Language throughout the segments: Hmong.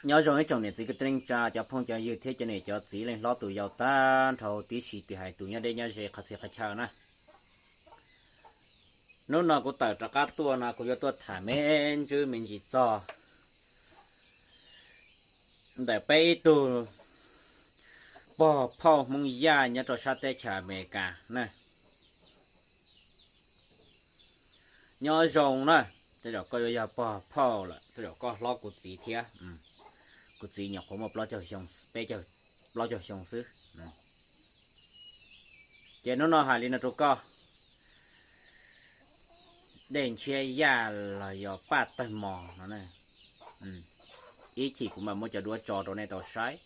Nyob zoo ib tsoom niam txiv kwv tij neej tsa, cov phooj cov ywg thiab cov niam cov txiv leej hlob tus yau tag nrho tib si, tus hais tus nyob deb nyob ze qhov txhia qhov chaw na. Hnub no kuv tawm rov qab tuaj no kuv yuav tuaj tham me ntsis me ntsis txog ntawm peb ib tug pog phauj Hmoob Yaj nyob rau sab teb chaws Amelikas na. Nyob zoo na, tej zaum koj yuav yog pog phauj lawm, tej zaum koj hlob kuv txiv thiab. Kuv txiv nyuam qhuav muaj plaub caug xyoo, peb caug, plaub caug xyoo xwb. Ces hnub no hais li no rau koj, dej ntshiab yaj los yog paj tawg mos no, ib chim kuv mam muab cov duab tso rau nej tau saib.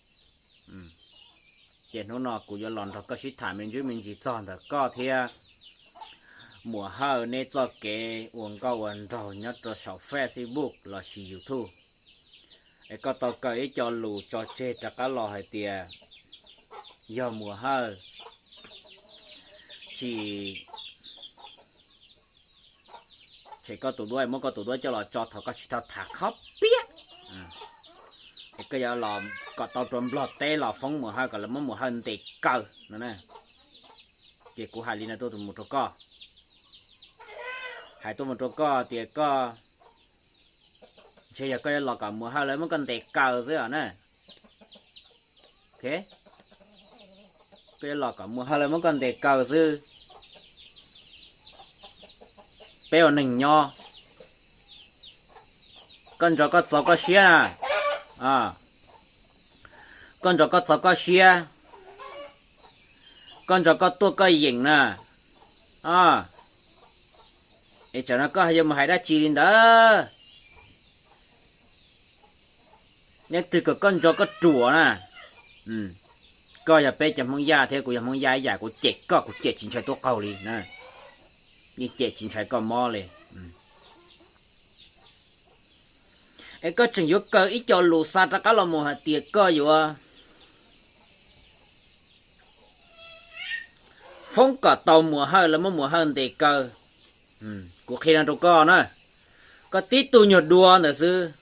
Ces hnub no kuv yuav los nrog koj sib tham me ntsis me ntsis txog ntawm koj thiab Muam Hawj neb txoj kev ua nkauj ua nraug nyob rau saum Facebook lossis YouTube. Es koj tau kaw ib co lus tso tseg rov qab los hais tias yog Muam Hawj tsis tshem koj tus duab, muab koj tus duab coj los tso thaum koj tsis tau tham khob piab. Es koj yuav los kom tau rau Nplog teb los foob Muam Hawj kom lawv muab Muam Hawj ntes kaw no. Ces kuv hais li no tuaj mus rau koj, hais tuaj mus rau koj tias koj, ntshe yog koj yuav los kom Muam Hawj lawv muab koj ntes kaw xwb os na. Koj yuav los kom Muam Hawj lawv muab koj ntes kaw xwb. Peb ua neeg nyob, koj nrog koj txaus koj siab na. Koj nrog koj txaus koj siab, koj nrog koj tuaj koj yeem na. Es tsam no koj yuav mus hais dab tsi li ntawd? Leej twg kom koj nrog koj ruam na? Koj yog peb cov Hmoob Yaj thiab kuv yog Hmoob Yaj ib yam, kuv cem koj kuv cem tsis ntshai tuab qaug li, yeej cem tsis ntshai koj mob li. Es koj tseem yuav kaw ib co lus xa rov qab los mus hais tias koj yuav foob kom tau Muam Hawj, lawv muab Muam Hawj ntes kaw. Kuv qhia no rau koj na, koj tib tug nyuag dua ntawd xwb.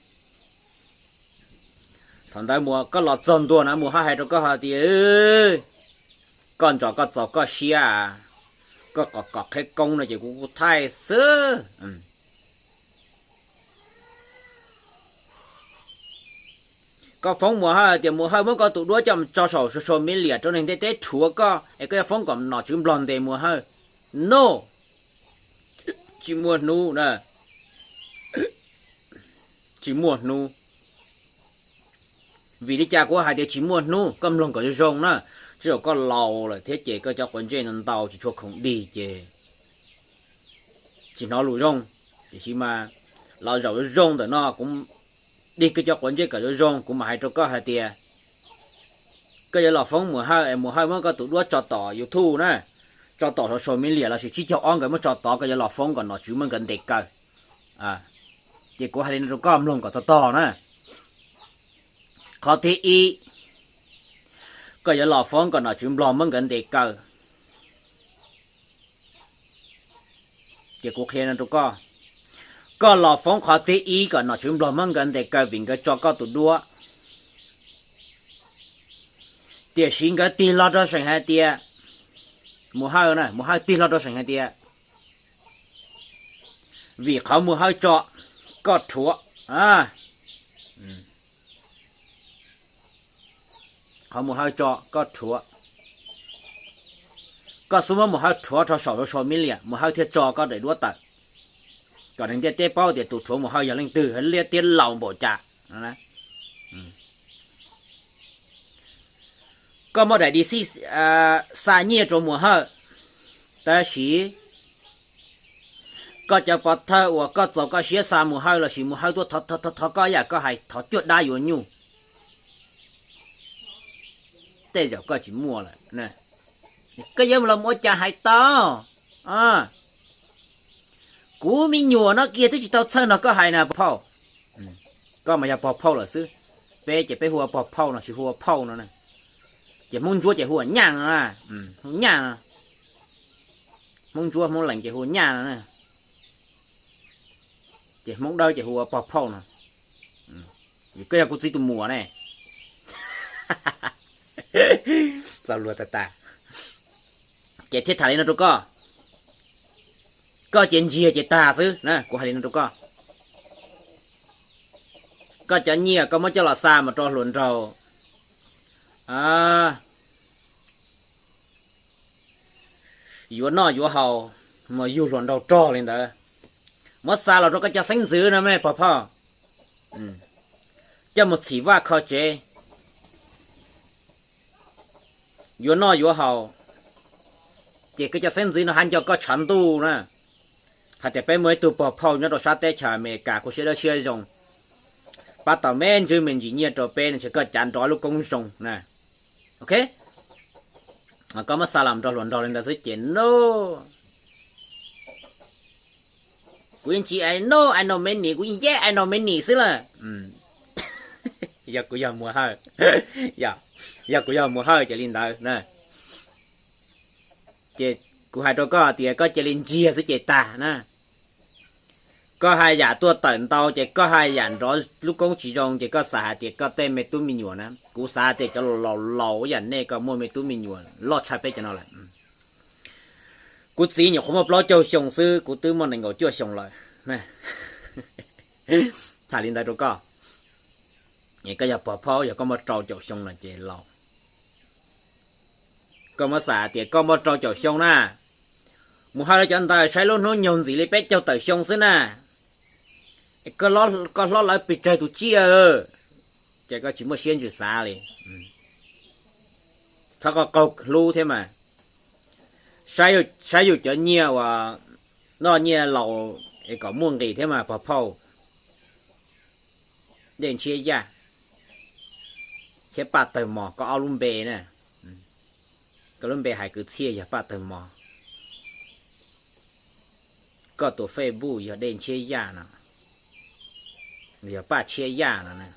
Thaum ntawd koj los txog ntua na, Muam Hawj hais rau koj hais tias, koj nrog koj txaus koj siab, koj kom kom qheb koob no ces kuv kuj thaij xwb. Koj foob Muam Hawj tias Muam Hawj muab koj tus duab coj mus tso saum social media rau neeg ntiaj teb rhuav koj, es koj yuav foob kom nom tswv Nplog ntes Muam Hawj? No, tsis muaj hnub na, tsis muaj hnub. Vim li cas kuv hais tias tsis muaj hnub? Koj mloog kom zoo zoo na, tej zaum koj laus lawm thiab ces koj cov quav ntsej no ntau tsis tshua khoom dig ces tsis hnov lus zoo. Tiam sis mas los zaum zoo zoo ntawm no, kuv dig koj cov quav ntsej kom zoo zoo, kuv mam hais rau koj hais tias koj yuav los foob Muam Hawj es Muam Hawj muab koj tus duab tso tom YouTube na, tso tom social media lossis tsib caug ob nkawd muab tso tod, koj yuav los foob kom nom tswv muab nkawd ntes kaw. Ces kuv hais li no rau koj mloog kom tog tog na. Qhov thib ib, koj yuav los foob kom nom tswv Nplog muab nkawd ntes kaw. Ces kuv qhia no rau koj, koj los foob qhov thib ib kom nom tswv Nplog muab nkawd ntes kaw vim nkawd tso koj tus duab. Tiam sis nkawd tig hlo rau seem hais tias, Muam Hawj na, Muam Hawj tig hlo rau seem hais tias, vim qhov Muam Hawj tso, koj rhuav. Qhov Muam Hawj tso koj rhuav, koj xub muab Muam Hawj rhuav rau saum social media, Muam Hawj thiaj tso koj daim duab tawm, kom neeg ntiaj teb paub tias tus rhuav Muam Hawj yog leej twg, liab tiab laus npaum cas. Koj muaj daim di xij xa nyiaj rau Muam Hawj, tab sis koj cov pov thawj uas koj txaus koj siab xa Muam Hawj lossis Muam Hawj tuaj thov koj yam koj hais thov cuaj dab yuav nyuj, tej zaum koj tsis muaj lawm. Koj yuav los ua cas hais tau? Kuv me nyuam no kiag twb tsis tau txhawj nrog koj hais na pog phauj. Koj mas yog pog phauj lawm xwb, peb ces peb hu ua pog phauj no tsis hu ua phauj no. Ces Hmoob Ntsuab ces hu ua nyaj no, hu nyaj no. Hmoob Ntsuab Hmoob Lees ces hu ua nyaj no. Ces Hmoob Dawb ces hu ua Pog Phauj no. Koj yog kuv txiv tus muam ne. Txaus luag tag tas. Ces thiaj tham li no rau koj. Koj ces ntsiag ces tag xwb na, kuv hais li no rau koj. Koj cov nyiaj koj muab coj los xa mus rau hluas nraug yuav noj yuav haus, mus yug hluas nraug rog li ntawd, muab xa los rau koj cov xeeb ntxwv no me Pog Phauj, coj mus txhim vaj kho tsev, yuav noj yuav haus, ces koj cov xeeb ntxwv no haj nco koj tshav ntuj na, hais tias peb muaj ib tug Pog Phauj nyob rau sab teb chaws Amelikas kuj siab dawb siab zoo, pab tau me ntsis me ntsis nyiaj rau peb no, ces koj cav nrov lub koob zoo na. Ok, koj muab xa los rau hluas nraug li ntawd xwb ces no, kuv yeej tsis I know, I know many, kuv yeej yeb I know many xwb lawm. Yog kuv yog Mus Hawj, yog kuv yog Mus Hawj ces li ntawd na. Ces kuv hais rau koj tias koj cia li ntsiag xwb ces tag na. Koj haj yam tuaj tawm ntau ces koj haj yam nrov lub koob tsis zoo ces koj xav hais tias koj tej me tub me nyuam na, kuv xav hais tias cov laus laus yam nej koj muaj me tub me nyuam loj tshaj peb cov no lawm. Kuv txiv nyuam qhuav muaj plaub caug xyoo xwb, kuv twb muaj nees nkaum cuaj xyoo lawm. Tham li ntawd rau koj, koj yog Pog Phauj, yog koj muaj rau caum xyoo no ces laus. Koj muab xav tias koj muaj rau caum xyoo na, Mus Hawj lawv cov ntawd saib lub hnub nyoog ntxim li peb caug tawm xyoo xwb na. Koj hlob lawv pes tsawg tus tsiaj, ces koj tsis muaj siab ntsws xav li. Txhob qaug hlub thiab mas. Saib yus cov nyiaj uas noj nyiaj laus es kom muaj nqis thiab mas Pog Phauj. Dej Ntshiab Yaj thiab Paj Tawg Mos, koj ob lub npe na. Koj lub npe hais kwv txhiaj yog Paj Tawg Mos. Koj tus Facebook yog Dej Ntshiab Yaj no, yog Paj Tshiab Yaj no na.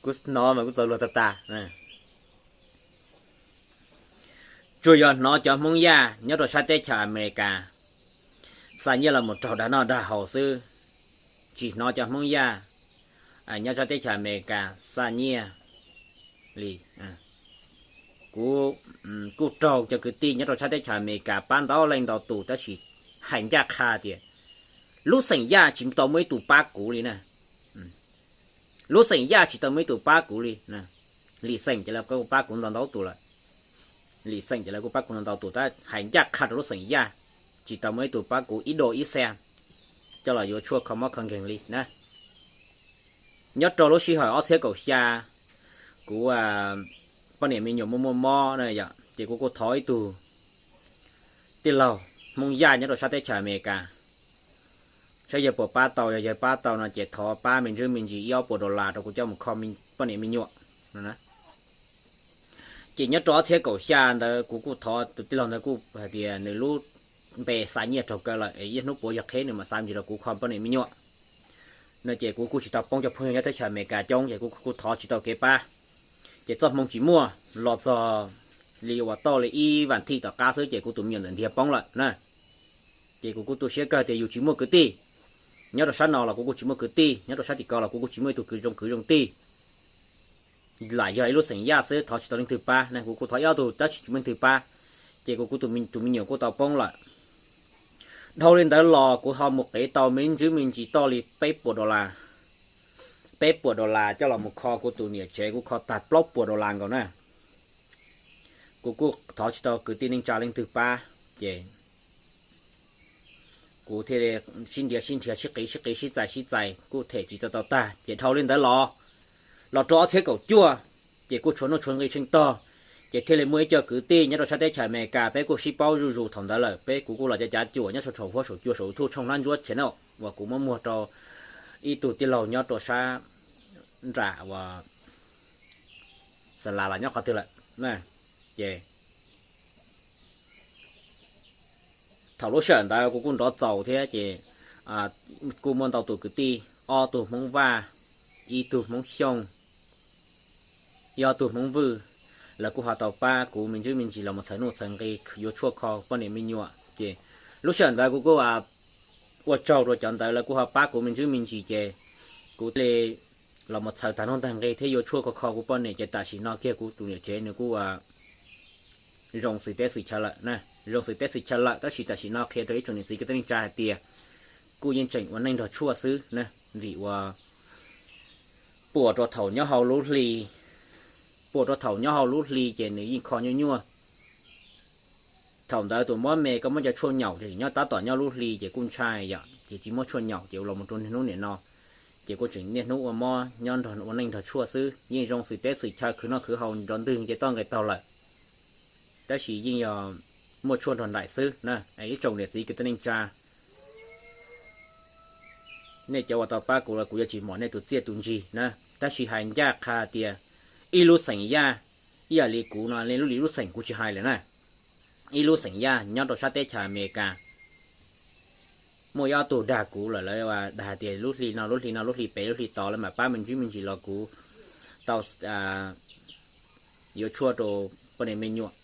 Kuv hnov mas kuv txaus luag tag tag. Tsuas yog hnov cov Hmoob Yaj nyob rau sab teb chaws Amelikas xa nyiaj los mus raug dag noj dag haus xwb, tsis hnov cov Hmoob Yaj nyob sab teb chaws Amelikas xa nyiaj li. Kuv kuj raug cov kwv tij nyob rau sab teb chaws Amelikas pab ntau leej ntau tus tab sis hais ncaj qha tias lub xeem Yaj tsis tau muaj ib tug pab kuv li na. Lub xeem Yaj tsis tau muaj ib tug pab kuv li. Lim xeem ces lawv kuj pab kuv ntau ntau tus lawm. Lim xeem ces lawv kuj pab kuv ntau ntau tus tab hais ncaj qha rau lub xeem Yaj tsis tau muaj ib tug pab kuv ib do ib xees coj los yuav tshuaj kho mob kho nkeeg li na. Nyob rau lub sij hawm ob txhiab kaum xya, kuv poj niam me nyuam muaj muaj mob na yom, ces kuv kuj thov ib tug tij laug Hmoob Yaj nyob rau sab teb chaws Amelikas saib yawg puas pab tau, yog yawg pab tau no ces thov pab me ntsis me ntsis ib ob puas dollar rau kuv coj mus kho poj niam me nyuam no. Ces nyob rau ob txhiab kaum xya ntawd kuv kuj thov tus tij laug ntawd kuj hais tias nws lub npe xa nyiaj raug kaw lawm es ib hnub puav yog qheb nws mam xa me ntsis rau kuv kho poj niam me nyuam no. Ces kuv kuj tsis tau poob cov phooj ywg nyob teb chaws Amelikas coob ces kuv kuj thov tsis tau kev pab. Ces txoj hmoo tsis muaj los txog li uas tau li ib vas thij tom qab xwb ces kuv tus me nyuam ntawm ntiag poob lawm na. Ces kuv kuj tu siab kawg tias yus tsis muaj kwv tij. Nyob rau sab no los kuv kuj tsis muaj kwv tij, nyob rau sab tim ko los kuv kuj tsis muaj ib tug kwv zoo kwv zoo tij. Lam yog ib lub xeem Yaj xwb thov tsis tau leej twg pab na, kuv kuj thov ib ob tug tab sis tsis muaj leej twg pab. Ces kuv kuj tus me nyuam kuj tau poob lawm. Dhau li ntawd los kuv ho mus qev tau me ntsis me ntsis tau li peb puas dollar. Peb puas dollar coj los mus kho kuv tus niam tsev, kuv kho tag plaub puas dollar nkaus na. Kuv kuj thov tsis tau kwv tij neej tsa leej twg pab, ces kuv thiaj li sib nrhiav sib nrhiav sib qiv sib qiv sib txais sib txais kuj them tsis tau tau tag. Ces dhau li ntawd los, los rau ob txhiab kaum cuaj, ces kuj tshuav nuj tshuav nqi tsheej tog, ces thiaj li muaj ib co kwv tij nyob rau sab teb chaws Amelikas peb kuj sib paub zuj zus thaum ntawd lawm, peb kuv kuj los cav cav cuam nyob saum thaum huab saum cua saum YouTube tshooj Hlab Ntsuab channel uas kuv muab muag rau ib tug tij laug nyob rau sab nram uas Xa Las los nyob qhov twg lawm. Ces thaum lub sij hawm ntawd kuv kuj nrov txaus thiab ces kuj muaj ntau tus kwv tij, ob tug Hmoob Vaj, ib tug Hmoob Xyooj, ib ob tug Hmoob Vwj, lawv kuj ho tau pab kuv me ntsis me ntsis los mus txhawm nuj txhawm nqi yuav tshuaj kho poj niam me nyuam. Ces Lub sij hawm ntawd kuv kuj ua tsaug rau cov ntawd, lawv kuj ho pab kuv me ntsis me ntsis ces kuv thiaj li los mus txhawm tag nrho tag nqi thiab yuav tshuaj kho kho kuv poj niam ces tam sim no kiag kuv tus niam tsev nws kuj ua zoo xwm teb xwm chaw lawm, zoo xwm teb xwm chaw lawm, tab sis tam sim no qhia rau ib tsoom niam txiv kwv tij neej tsa hais tias kuj yeej tseem ua neej nrog tshuaj xwb na, vim ua puas rau thaum nyob hauv lub hli, puas rau thaum nyob hauv lub hli ces nws yeej kho nyuaj nyuaj. Thaum ntawd tus mob me koj muab cov tshuaj nyaum ces nyob tab tom nyob lub hli ces kuj ntshai yom, ces tsis muab tshuaj nyaum ces ua los mus rau niaj hnub niam no ces kuj tseem niaj hnub ua mob nyob nrog ua neej nrog tshuaj xwb, yeej zoo xwm teb xwm chaw khwv noj khwv haus nrov ntwg nce toj nqes taug lawm, tab sis yeej yog muaj tshuaj nrog nraim xwb na. Ib tsoom niam txiv kwv tij neej tsa, nej cov uas tau pab kuv los kuv yuav tsis mom nej tus txiaj tus ntsig na, tab sis hais ncaj qha tias ib lub xeem Yaj, ib yam li kuv no, lub li lub xeem kuv tsis hais lawm na, ib lub xeem Yaj nyob rau sab teb chaws Amelikas, muaj ib ob tug dag kuv lawm, lawv dag tias lub hli no lub hli no lub hli pem lub hli tod lawv mam pab me ntsis me ntsis los kuv tau yuav tshuaj rau poj niam me nyuam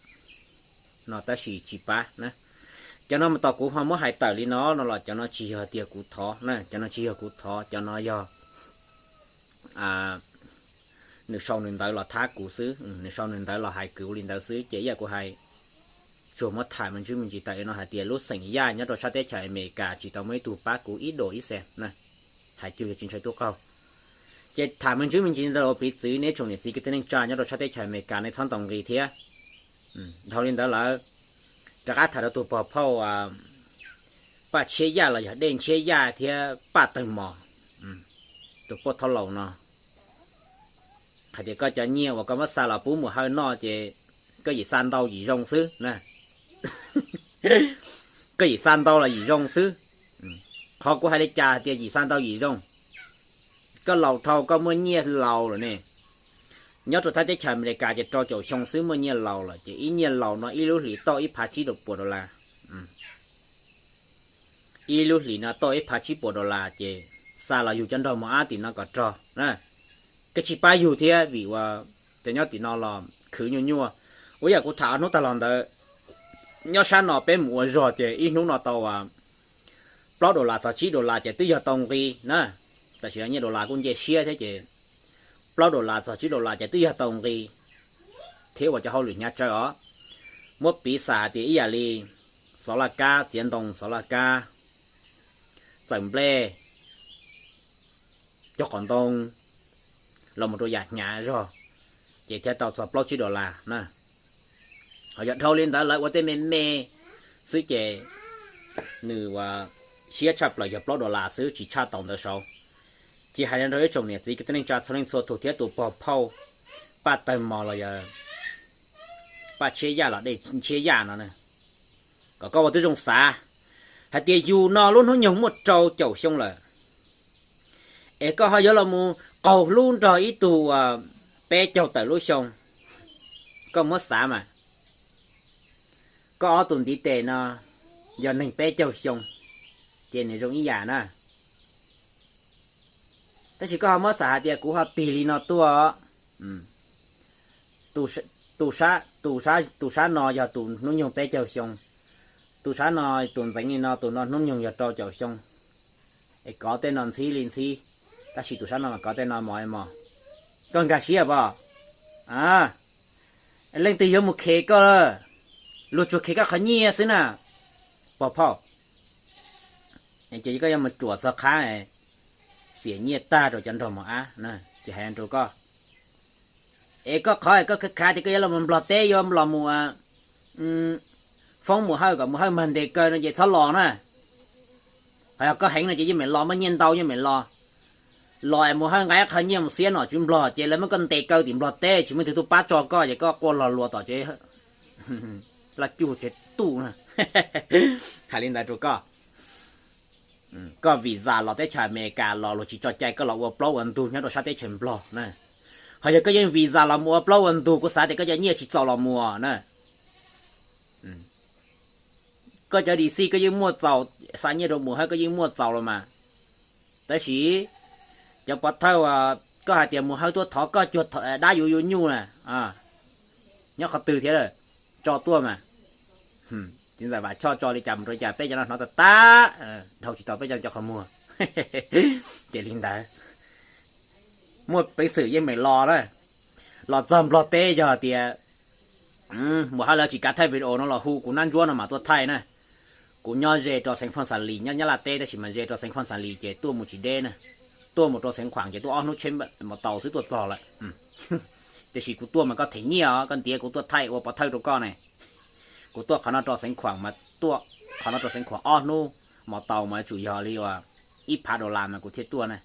no tab sis tsis pab na. Cov no mas tos kuv ho muab hais tawm li no no los cov no tsis yog tias kuv thov na, cov no tsis yog kuv thov, cov no yog nws sau nws ntawv los thab kuv xwb, nws sau nws ntawv los hais kuv li ntawd xwb ces ib yam kuv hais tsuas muab tham me ntsis me ntsis tawm li no hais tias lub xeem Yaj nyob rau sab teb chaws Amelikas tsis tau muaj ib tug pab kuv ib duas ib xees na, hais cuag yog tsis ntshai tub qaug. Ces tham me ntsis me ntsis ntawd ua piv txwv nej tsoom niam txiv kwv tij neej tsa nyob rau sab teb chaws Amelikas nej txhob ntaus nqi thiab. Dhau li ntawd lawm, rov qab tham rau tus pog phauj Paj Ntshiab Yaj los yog Dej Ntshiab Yaj thiab Paj Tawg Mos, tus poj thab laus no, hais tias koj cov nyiaj uas koj muab xa los pub Mus Hawj noj ces koj yim xa ntau yim zoo xwb na, koj yim xa ntau los yim zoo xwb. Qhov kuv hais li cas hais tias yim xa ntau yim zoo? Koj laus dhau, koj muaj nyiaj laus lawm ne. Nyob rau thaj teb chaws Amelikas ces rau caum xyoo xwb muaj nyiaj laus lawm ces ib nyiaj laus no ib lub hlis tauj ib phav tsib rau puas dollar. Ib lub hlis no tauj ib phav tsib puas dollar ces xa los yug cov nraug mos ab tim no kom rog na. Koj tsis pab yug thiab vim uas cov nyob tim no los khwv nyuaj nyuaj. Ua yam kuv tham ob hnub tag los ntawd, nyob sab no peb mus ua zog ces ib hnub no tau plaub dollar txog tsib dollar ces twb yog tau nqi na. Tam sim no nyiaj dollar kuj nce siab thiab ces plaub dollar txog tsib dollar ces twb yog tau nqi thiab ua cov hauj lwm hnyav tsawv os. Muab piv xam tias ib yam li xov laj kab, txiav ntoo xov laj kab, txawm nplej, cog qhov ntoo, los mus rau yam hnyav zog, ces thiaj tau txog plaub tsib dollar na. Ho yog dhau li ntawd lawv ua tej me me xwb ces nws ua siab tshaj plaws yog plaub dollar xwb tsis tshaj tau ntawd saud. Ces hais rau ib tsoom niam txiv kwv tij neej tsa txhua leej txhua tus thiab tus pog phauj Paj Tawg Mos los yog Paj Ntshiab Yaj los Dej Ntshiab Yaj no, kom koj ua tib zoo xav hais tias yus no lub hnub nyoog muaj rau caum xyoo lawm, es koj ho yuav los mus qaug hlub nrog ib tug peb caug tawm lub xyoo. Koj muab xav mas, koj ob tug ntiv tes no yog neeg peb caug xyoo, ces nws zoo ib yam na. Tab sis koj ho muab xav hais tias kuv ho tig li no tuaj, tus sab no yog tus hnub nyoog peb caug xyoo, tus sab no tus ntxeev li no tus no hnub nyoog yog rau caum xyoo, es kov tej no ntxhib li ntxhib, tab sis tus sab no mas kov tej no mos mos. Koj nkag siab pom? Leej twg yuav mus khev koj lawm? Luag tsuas khev koj qhov nyiaj xwb na, pog phauj. Ces koj yuav mus ruam txog qhab xiam nyiaj tag rau cov nraug mos ab, ces hais rau koj, es koj qhov koj khav khav tias koj yuav los mus Nplog teb, yuav los mus foob Mus Hawj kom Mus Hawj mag ntes kaw no ces txhob los na. Ho yog koj heev no ces yeej meem los, muaj nyiaj ntau yeej meem los. Los es Mus Hawj nqa ib qho nyiaj mus xiab nom tswv Nplog ces lawv muab koj ntes kaw tim Nplog teb, tsis muaj leej twg tuaj pab tso koj ces koj quaj log luas tom tsev laj cuj tsev tuj na. Hais li ntawd rau koj. Koj visa los teb chaws Amelikas los luag tsis tso cai koj los ua plaub ua ntug nyob rau sab teb chaws Nplog na. Ho yog koj yeej visa los mus ua plaub ua ntug, kuv xav tias koj cov nyiaj tsis txaus los muag na. Koj cov DC koj yeej muaj txaus, xa nyiaj rau Mus Hawj koj yeej muaj txaus los mas. Tab sis cov pov thawj, koj hais tias Mus Hawj tuaj thov koj cuag dab yuav yuav nyuj na, nyob qhov twg thiab lawm, tso tuaj mas. Ntxawm Vam Choj tso li cas mus rau li cas peb cov no hnov tag tag, dhau tsis tau peb cov no cov qhov muag. Ces li ntawd, muaj peev xwm yeej meem los na, los txog Nplog teb yog tias mus hab lawv tsis kav thaij video no los hu kuv nab ntsuab no mam tuaj thaij na. Kuv nyob ze rau xeev Phoj Xa Lis, nyob Nyab Laj teb tab sis mas ze rau xeev Phoj Xa Lis ces tuaj mus tsis deb na. Tuaj mus rau xeev Khuam ces tuaj ob hnub tsheb mos taus xwb tuaj txog lawm. Tiam sis kuv tuaj mas koj them nyiaj os, koj ntiav kuv tuaj thaij ua pov thawj rau koj ne. Kuv tuaj qhov no rau xeev Khuam mas tuaj qhov no rau xeev Khuam ob hnub, mos taus mas tsum yog li uas ib phav dollar mas kuv thiaj tuaj na.